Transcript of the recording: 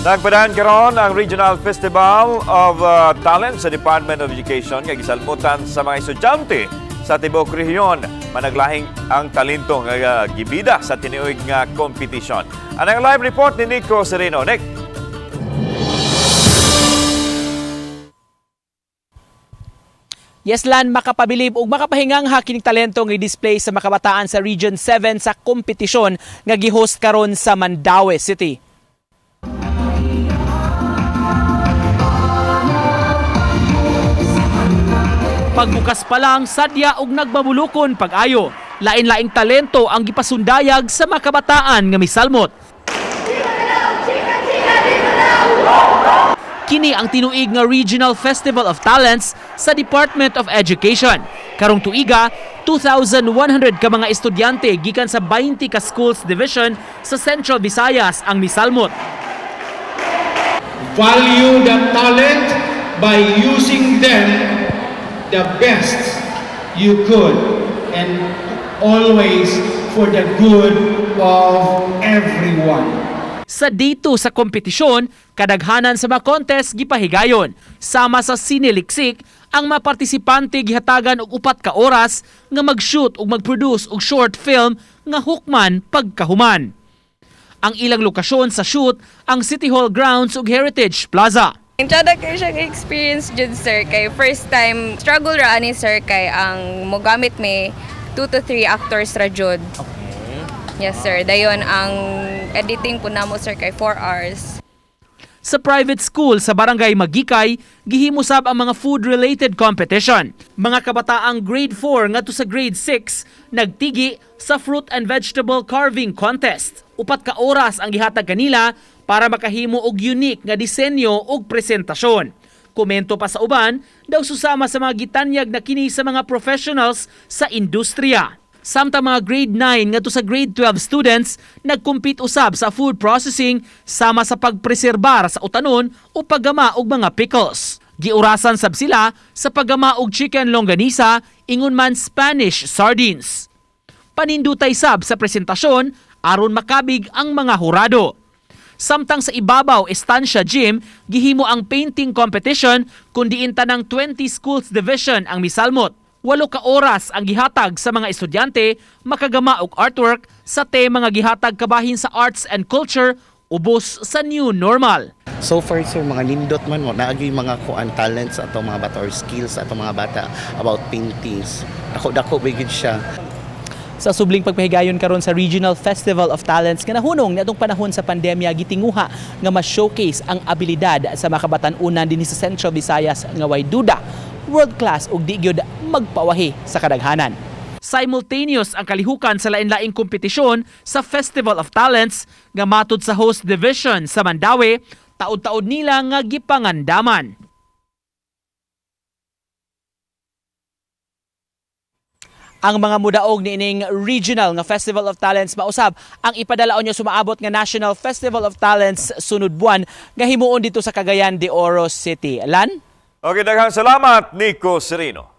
Nagpadayon karon ang Regional Festival of Talent sa Department of Education nga gisalmutan sa mga estudyante sa tibuok rehiyon. Managlahing ang talento nga gibida sa tinuig nga kompetisyon. Anang live report ni Nico Sereno. Nick. Yes, Lan, makapabilib ug makapahingang kining talento nga display sa makabataan sa Region 7 sa kompetisyon nga gihost karon sa Mandaue City. Pagbukas pa lang, sadya og nagbabulukon pag-ayo. Lain-laing talento ang gipasundayag sa makabataan nga misalmot. Kini ang tinuig nga Regional Festival of Talents sa Department of Education. Karong tuiga, 2,100 ka mga estudyante gikan sa 20 ka schools division sa Central Visayas ang misalmot. Value the talent by using them the best you could and always for the good of everyone. Sa dito sa kompetisyon, kadaghanan sa mga contest gipahigayon. Sama sa siniliksik, ang mga partisipante gihatagan og 4 ka oras nga mag-shoot ug mag-produce og short film nga hukman pagkahuman. Ang ilang lokasyon sa shoot ang City Hall grounds ug Heritage Plaza. Entrada kay siyang experience jud, sir, kay first time struggle ra ani, sir, kay ang mogamit may 2 to 3 actors ra jud. Okay. Yes, sir. Dayon ang editing po namo, sir, kay 4 hours. Sa private school sa Barangay Magikay, gihimusab ang mga food-related competition. Mga kabataang grade 4 ngadto sa grade 6 nagtigi sa fruit and vegetable carving contest. 4 ka oras ang gihatag kanila para makahimo og unique nga disenyo ug presentasyon. Komento pa sa uban, daw susama sa mga gitanyag na kini sa mga professionals sa industriya. Samtang mga grade 9 ngadto sa grade 12 students nagkumpit usab sa food processing sama sa pagpreserbar sa utanon o paggama og mga pickles. Giurasan sab sila sa paggama og chicken longganisa ingon man Spanish sardines. Panindutay sab sa presentasyon aron makabig ang mga hurado. Samtang sa ibabaw Estancia Gym, gihimo ang painting competition kun diin tanang 20 schools division ang misalmot. 8 ka oras ang gihatag sa mga estudyante makagama og artwork sa tema nga gihatag kabahin sa arts and culture ubos sa new normal. So far, sir, mga nindot man mo, naagi mga kuan talents ato mga bata or skills ato mga bata about paintings. Dako dako bigid siya. Sa subling pagpahigayon karon sa Regional Festival of Talents nga nahunong niadtong panahon sa pandemya, gitinguha nga ma-showcase ang abilidad sa mga kabatan-unan dinhi sa Central Visayas nga way duda world class ug di gyud magpawahi sa kadaghanan. Simultaneous ang kalihukan sa lain-laing kompetisyon sa Festival of Talents nga matud sa host division sa Mandaue, taod-taod nila nga gipangandaman. Ang mga mudaog niining regional nga Festival of Talents mausab ang ipadalaon niyo sumaabot nga National Festival of Talents sunod buwan nga himuon dito sa Cagayan de Oro City. Lan? Okay, daghang salamat, Nico Sereno.